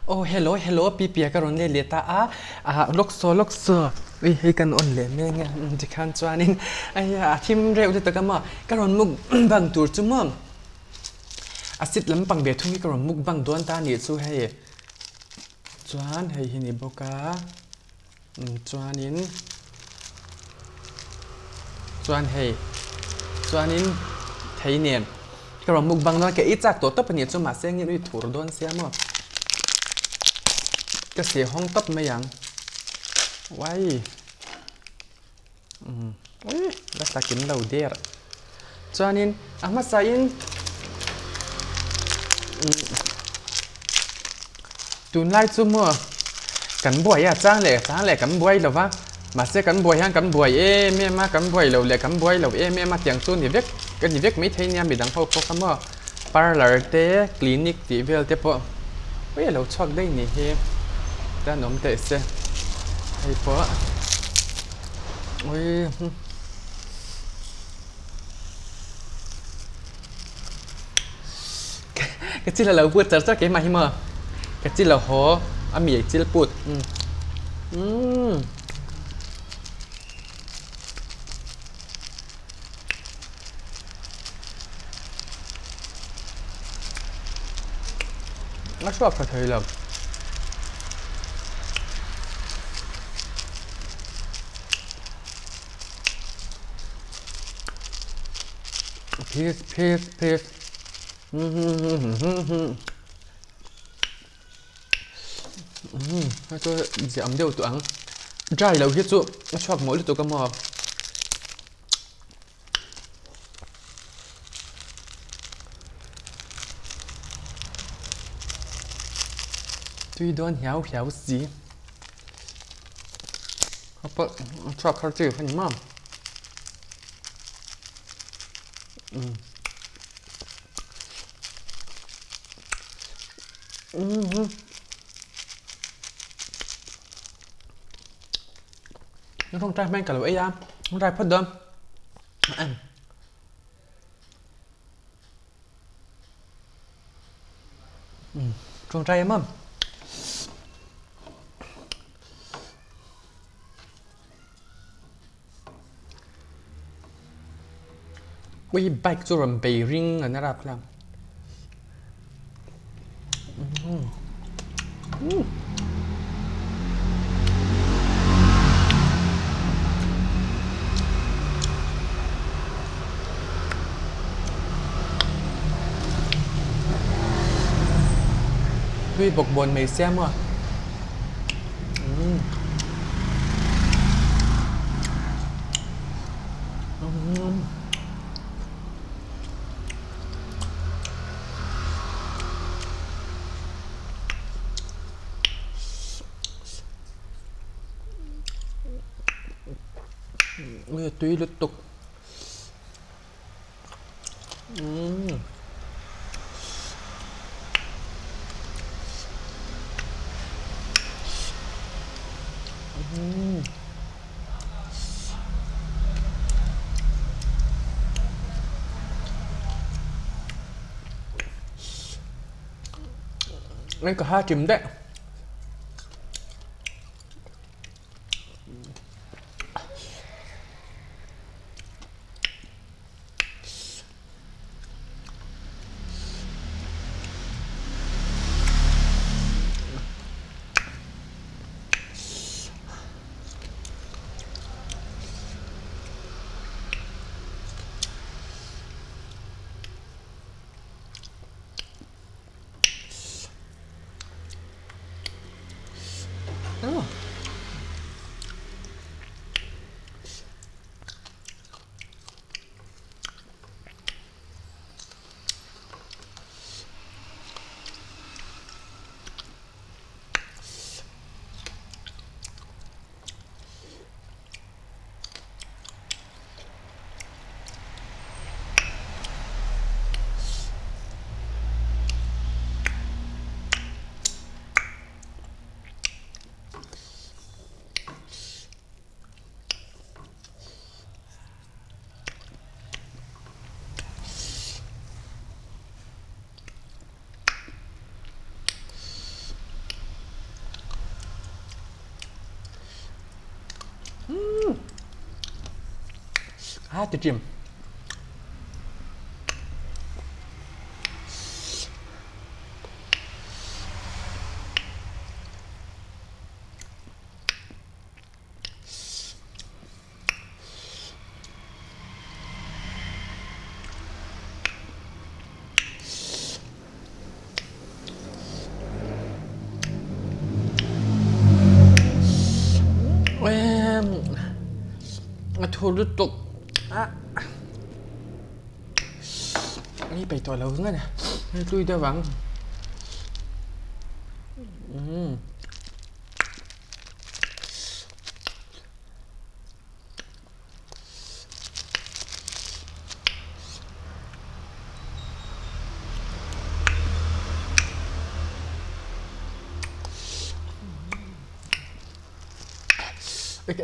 Aw hello hello pi pia ka rawn let leh ta a ah lawk saw lawk saw ui hei kan on leh mek a tikhan chuanin ai a thim reuh lutuk a maw ka rawn mukbang tur chu maw a sit lampang ve thung hi ka rawn mukbang dawn ta anih chu hei chuan hei hi ni bawk a. Chuanin chuan hei chuanin thei nen ka rawn mukbang dawn ka ei chak tawh tawp a nih chu mahse nge nui thur dawn sia maw ka seh hawng tawp mai ang uai umm ui la tlakin lo der chuanin a hmasa in tunlai chu maw kan buai a chang leh chang leh kan buai lo va mahse kan buai hian kan buai em em a kan buai lo leh kan buai lo em em a tiang chu ni vek ka ni vek maithei nia midang ho pawh kha maw parlour te clinic tih vel te pawh ui a lo chhuak daih ni hi tan awm teh se hei pawh ui. Ka chil a lo put char char keimah hi maw ka chil a haw a mi chil put umm a chhuak tha thei lo. Peace, peace, peace. Hei chu ziah ang deuh tawh ang. Dry lo hi chu a chhuak mawh lutuk a maw. Tui dawn hiau hiau si. A pawh a chhuak har chi kha ni maw. Rawng trai hmang ka lo ei a, rawng trai phawt dawn. Rawng trai em am. Ui bike chu rawn bei ring an rap hlawm. Tui bawk bawn mai sia maw. Ui tui lutuk. Umm. Umm. Anh có hai chìm đấy. A ti ṭim. A thu lutuk a ni peih tawh lo ngat a hlui deuh ang.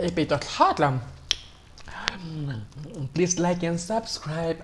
Ei peih tawh thlak lam. Please like and subscribe.